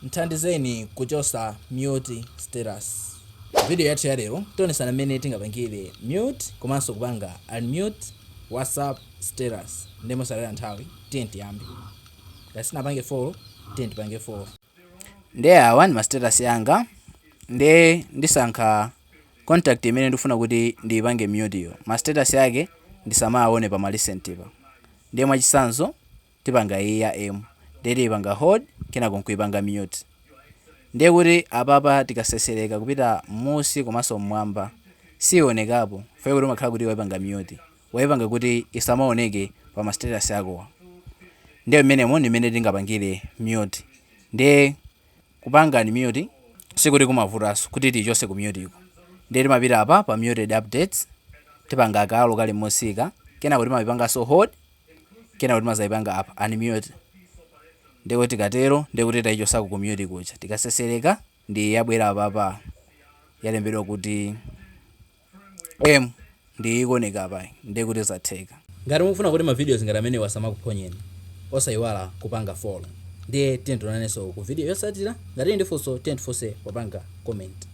Nthandizeni kuchosa mute status. Video yathu ya lero tionesana mmene tingapangire mute komanso kupanga unmute WhatsApp status. Ndiye mosataya nthawi, tiye tiyambe. Ngati sinapange follow, tiye tipange follow. Ndiye awa ndi ma status yanga. Ndiye ndisankha contact imene ndifuna kuti ndiyipange mute yo, ma status yake ndisamaone pa ma recent pa. Ndiye mwachitsanzo tipanga iyi ya M, ndiye tiyipanga hold, kenako nkuipanga mute. Ndiye kuti apapa tikasesereka kupita m'musi komanso mmwamba sionekapo, funa kuti umakhala kuti waipanga mute, waipanga kuti isamaoneke pa ma status akowa. Ndiye mmenemo ndi mmene tingapangire mute. Ndiye kupanga unmute sikuti kumavutanso. Kuti tichose ku mute iko, ndiye timapita apa pa muted updates, tipanga kalo kali mosika, kenako timayipanganso hold, kenako timazayipanga apa unmute. Ndiye kuti tikatero, ndiye kuti tayichosako ku mute kuja. Tikasesereka ndi yabwera apapa, yalembedwa kuti M, ndi ikuoneka apa, ndiye kuti zatheka. Ngati mukufuna kuti ma videos ngati amenewa asamakuphonyeni, osayiwala kupanga follow. Ndiye tiye tionanenso ku video yotsatira. Ngati ndi funso, tiye tifunse popanga comment.